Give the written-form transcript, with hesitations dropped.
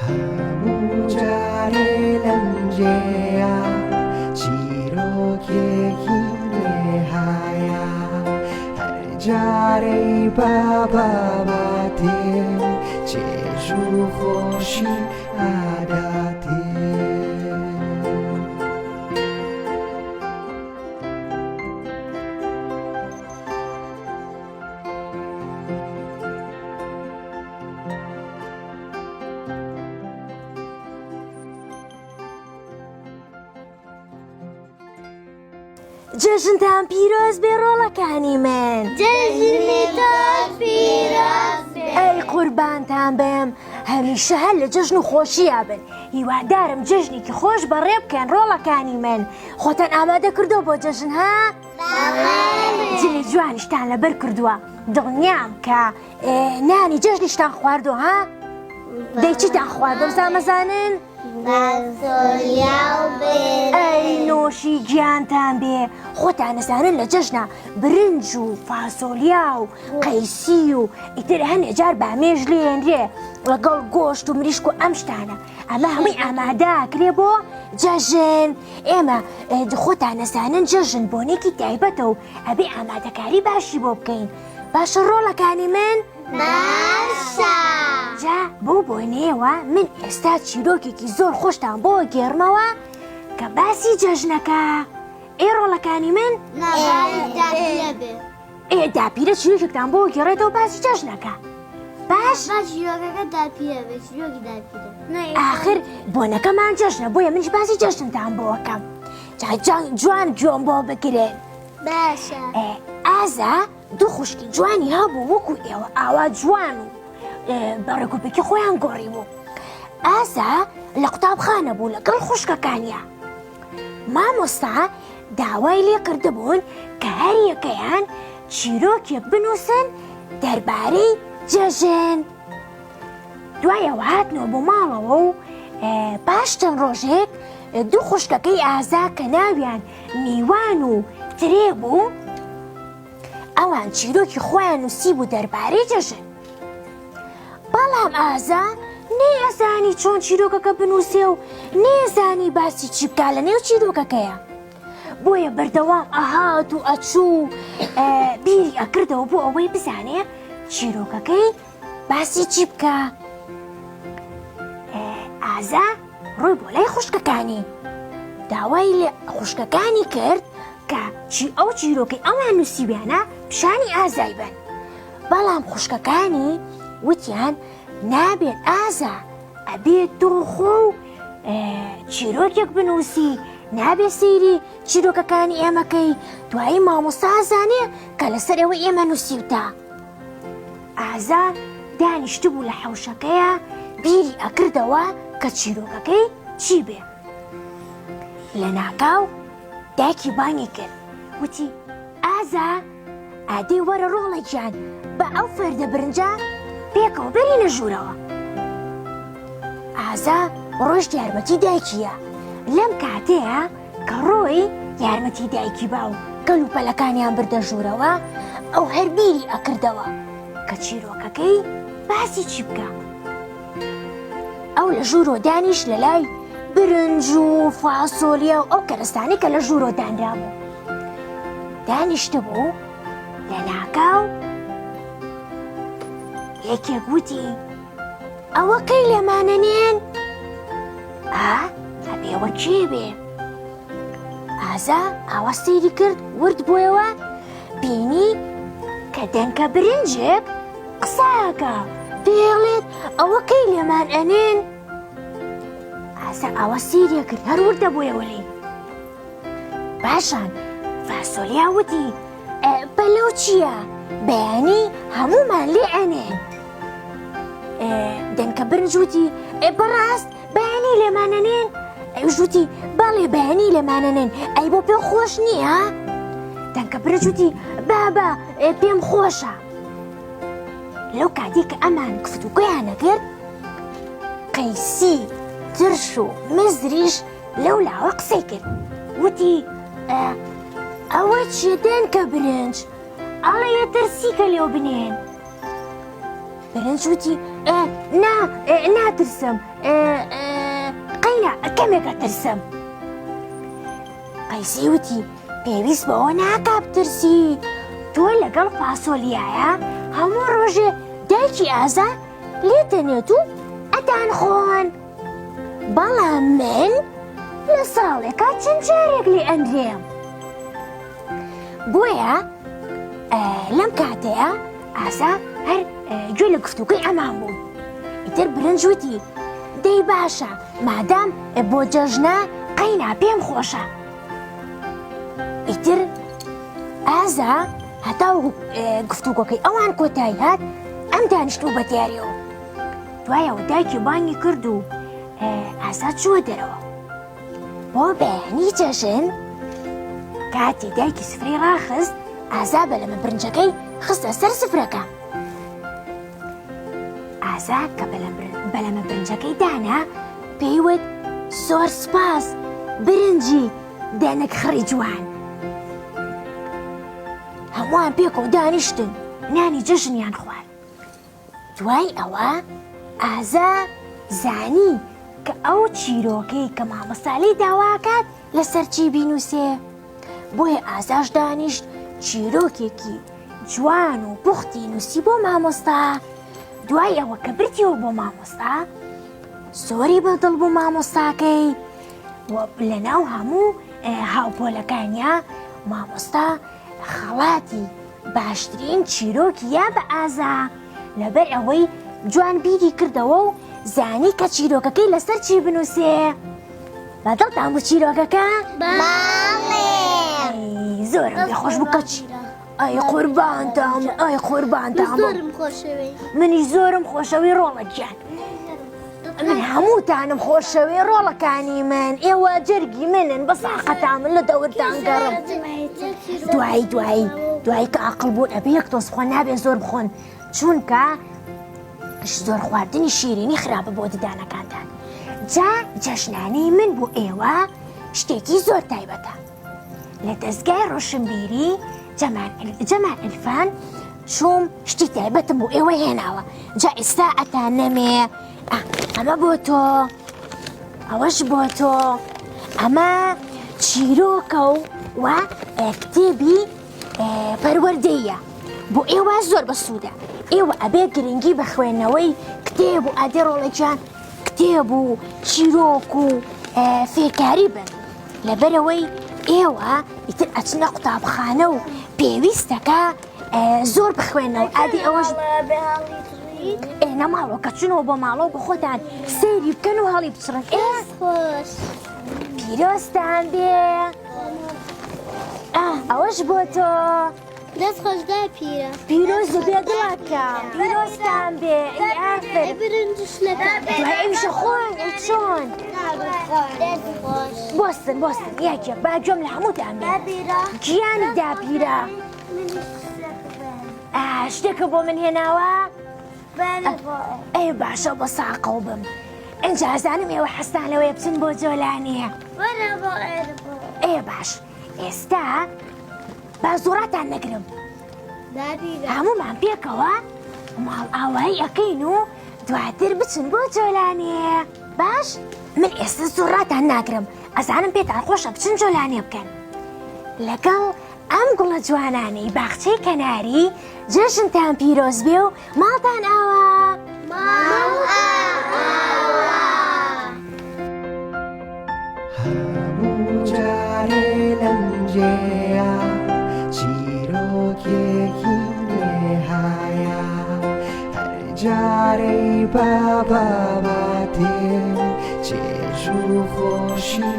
هەموو جارێ لەم جێیە چیرۆکێکی نوێ هەیە هەر جارەی بە بابەتێ چێژ و خۆشی ئاداتێ. جەژنتان پیرۆز بێ ڕۆڵەکانی من جەژنی تۆش پیرۆز بێ. ئەی قوربانتان بم هەمیشە هەر لە جەژن و خۆشییا بن هیوادارم جەژنێکی خۆش بەڕێ بکەن ڕۆڵەکانی من خۆتان ئامادە کردو بۆ جەژن ها جلی جوانیشتان لەبەر کردووە دڵنیام کە نانی جەژنیشتان خواردووە ها دەی چیتان خواردووە بزانمەزانن ئەی نۆشی گیانتان بێ خۆتان نەزانن لە جەژنا برنج و فاسۆلیا و قەیسی و ئیتر هەنێ جار بامێژ لێنرێ لەگەڵ گۆشت و مریشک و ئەم شتانە ئەمە هەمووی ئامادە کرێ بۆ جەژن ئێمە خۆتان نەزانن جەژن بۆنێکی تایبەتە و ئەبێ ئامادەکاری باشی بۆ بکەین باشە ڕۆڵەکانی من؟ باشە. جا بەو بۆنەیەوە من ئێستا چیرۆکێکی زۆر خۆشتان بۆ گێڕمەوە کە باسی جەژنەکە. ئێ ڕۆڵەکانی من؟ ئێ داپیرە چیرۆکێکتان بۆ گێڕێتەوە باسی جەژنەکە. باش؟ ئاخر بۆنەکەمان جەژنە بۆیە منیش باسی جەژنتان بۆ ئەکەم. جا جوان گوێم بۆ بگرن. باشە. ئازا دوو خوشکی جوانی هەبوو وەکو ئێوە ئاوا جوان و بە ڕێکوپێکی خۆیان گۆڕی بوو ئازا لە قوتابخانە بوو لەگەڵ خوشکەکانیا مامۆستا داوای لێ کردبوون کە هەریەکەیان چیرۆکێک بنووسن دەربارەی جەژن دوایەوە هاتنەوە بۆ ماڵەوە و پاش چەند ڕۆژێک دوو خوشکەکەی ئازا کە ناویان میوان و ترێ بوو ئەوان چیرۆکی خۆیان نووسی بوو دەربارەی جەژن بەڵام ئازا نەیەزانی چۆن چیرۆکەکە بنووسێ و نێزانی باسی چی بکا لە نێو چیرۆکەکەیە بۆیە بەردەوام ئەهات و ئەچوو بیری ئەکردەوە بۆ ئەوەی بزانێ چیرۆکەکەی باسی چی بکە ئازا ڕووی بۆ لای خوشکەکانی داوای لە خوشکەکانی کرد کە چی ئەو چیرۆکەی ئەوان نووسیویانە پیشانی ئازای بن بەڵام خوشکەکانی وتیان نابێت ئازا ئەبێت تۆ خۆ و چیرۆکێک بنووسی نابێ سەیری چیرۆکەکانی ئێمەکەی دوایی مامۆستا زانێ کە لەسەر ئەوە ئێمە نووسیوتە ئازا دانیشتبوو لە حەوشەکەیا بیری ئەکردەوە کە چیرۆکەکەی چی بێ. لە ناکاو دایکی بانگی کرد وتی ئازا ئادەی وەرە ڕۆڵە گیان بە ئەو فەردە برنجە پێکەوە بەرینە ژوورەوە. ئازا ڕۆیشت یارمەتی دایکیە لەم کاتەیە کە ڕۆی یارمەتی دایکی با و کەلوپەلەکانیان بردە ژوورەوە، ئەو هەر بیری ئەکردەوە کە چیرۆکەکەی باسی چی بکا. ئەو لە ژوورۆ دانیشت لە لای برنج و فاسۆلیا و ئەو کەرەستانەی کە لە ژوورۆ دانرابوو. دانیشتبوو لە ناکاو یەکێک وتی ئەوە کەی لێمانە نێن؟ ئا ئەبێ ئەوە کێ بێ؟ ئازا ئاوا سەیری کرد ورد بۆیەوە بینی کە دەنکە برنجێک قساکە دەیڵێت ئەوە کەی لێمان ئەنێن؟ ئازا ئاوا سەیری کرد هەر وردە بۆیەوە لێی پاشان فاسۆلیا وتی بەلەو چییە بەیانی هەموومان لێ ئەنێن دەنکە برنج وتی بەڕاست بەیانی لێمانەنێن ئەوش وتی بەڵێ بەیانی لێمانەنێن ئەی بۆ پێ خۆش نییە دەنکە برنج وتی بابە پێم خۆشە لەو کاتێک کە ئەمان گفتوگۆیان نەکرد قەیسی ترش و مزریش لەو لاوە قسەی کرد وتی ئەوە چیە دەنکە برنج ئەڵێ ترسی کە لێو بنێن برنج وتی. نا ناترسم، قەینا کەمێک ئەترسم. قەیسی وتی پێویست بەوە ناکا بترسی، تۆ لەگەڵ فاسۆلیایە هەموو ڕۆژێ دایکی ئازا لێتەنێت و ئەتان خۆن. بەڵام من لە ساڵێکا چەند جارێک لێ ئەنرێم. بۆیە لەم کاتەیە ئازا هەر گوێ لە گفتوگۆی ئەمان بوو. ئیتر برنج وتی دەی باشە مادام بۆ جەژنە قەینا پێم خۆشە. ئیتر ئازا هەتا گفتوگۆکەی ئەوان کۆتایی هات ئەم دانیشتوو بە دیاریەوە. دوایەوە دایکی بانگی کرد و ئازا چووە دەرەوە. بۆ بەیانی جەژن کاتی دایکی سفرەی ڕاخست ئازا بەلەمە برنجەکەی خستە سەر سفرەکە. ئازا کە بەلەمە برنجەکەی دانا پێی وت زۆر سپاس برنجی دەنک خڕی جوان. هەمووان پێکەوە دانیشتن نانی جەژنیان خوارد. دوای ئەوە ئازا زانی کە ئەو چیرۆکەی کە مامۆستا لێی داواکات لەسەر چی بینووسێ، بۆیە ئازاش دانیشت چیرۆکێکی جوان و پوختی نووسی بۆ مامۆستا، دوای ئەوە کە بردیەوە بۆ مامۆستا زۆری بەدڵ بوو مامۆستاکەی و لەناو هەموو هاوپۆلەکانیا مامۆستا خەڵاتی باشترین چیرۆکی یا بە ئازا لەبەر ئەوەی جوان بیری کردەوە و زانی کە چیرۆکەکەی لەسەر چی بنووسێ. بە دڵتان بوو چیرۆکەکە؟ بەڵێ. زۆرم پێ خۆش بوو کەچ ئەی قوربانتان ئەی قوربانتان زۆرم خۆشەوێی. منیش زۆرم خۆشەوی ڕۆڵە گیان. من هەمووتانم خۆشەوێ ڕۆڵەکانی من ئێوە جەرگی منن بە ساقەتان من لە دەورتان گەڕم دوایی دوایی دوایی کە ئاقڵ بوون ئەبێ یەک تۆز بخۆن نابێ زۆر بخۆن چونکە زۆر خواردنی شیرینی خراپە بۆ ددانەکانتان جا جەژنانەی من بۆ ئێوە شتێکی زۆر تایبەتە لە دەزگای ڕۆشنبیری جەمال عیرفان چووم شتی تایبەتم بۆ ئێوە هێناوە جا ئێستا ئەتان نەمێ ئەمە بۆ تۆ ئەوەش بۆ تۆ ئەمە چیرۆکە و و کتێبی پەروەردەیە بۆ ئێوە زۆر بەسوودە ئێوە ئەبێ گرنگی بە خوێندنەوەی کتێب و ئادێ ڕۆڵێکیان کتێب و چیرۆک و فێرکاری بن لەبەرئەوەی ئێوە ئیتر ئەچنە قوتابخانە و پێویستەکە زۆر بخوێنەوە ئادی ئەوەش ئێ نەماڵەوە کە چونەوە بۆ ماڵەوە بە خۆتان سەیری بکەن و هەڵی بچڕن ئێ پیرۆزتان بێ ئەوەش بۆ تۆ. دەست خۆش داپیرە. پیرۆز بێ دڵەکە پیرۆزتان بێ ئەی ئافرین. برنجش لەکە. دوای ئەویشە خۆن ئەی چۆن. دەست خۆش. بۆستن بۆستن یەکێک با گوێم لە هەمووتان بێ. داپیرە. گیانی داپیرە. شتێکە بۆ من هێناوە؟ ئەی باشە بە ساقەوە بم. ئینجا ئەزانم ئێوە حەزتان لەوەیە بچن بۆ جۆلانێ. ئێ باش ئێستا با زۆڕاتان نەگرم هەموومان پێکەوە ماڵ ئاوایی ئەکەین و دواتر بچن بۆ جۆلانێ باش من ئێستا زۆڕاتان ناگرم ئەزانم پێتان خۆشە بچن جۆلانێ بکەن لەگەڵ ئەم گوڵە جوانانەی باخچەی کەناری جەژنتان پیرۆز بێ و ماڵتان ئاوا. ماڵ ئاوا. هەموو جارێ لەم جێیە چیرۆکێکی نوێ هەیە هەر جارەی بە بابەتێ چێژ و خۆشی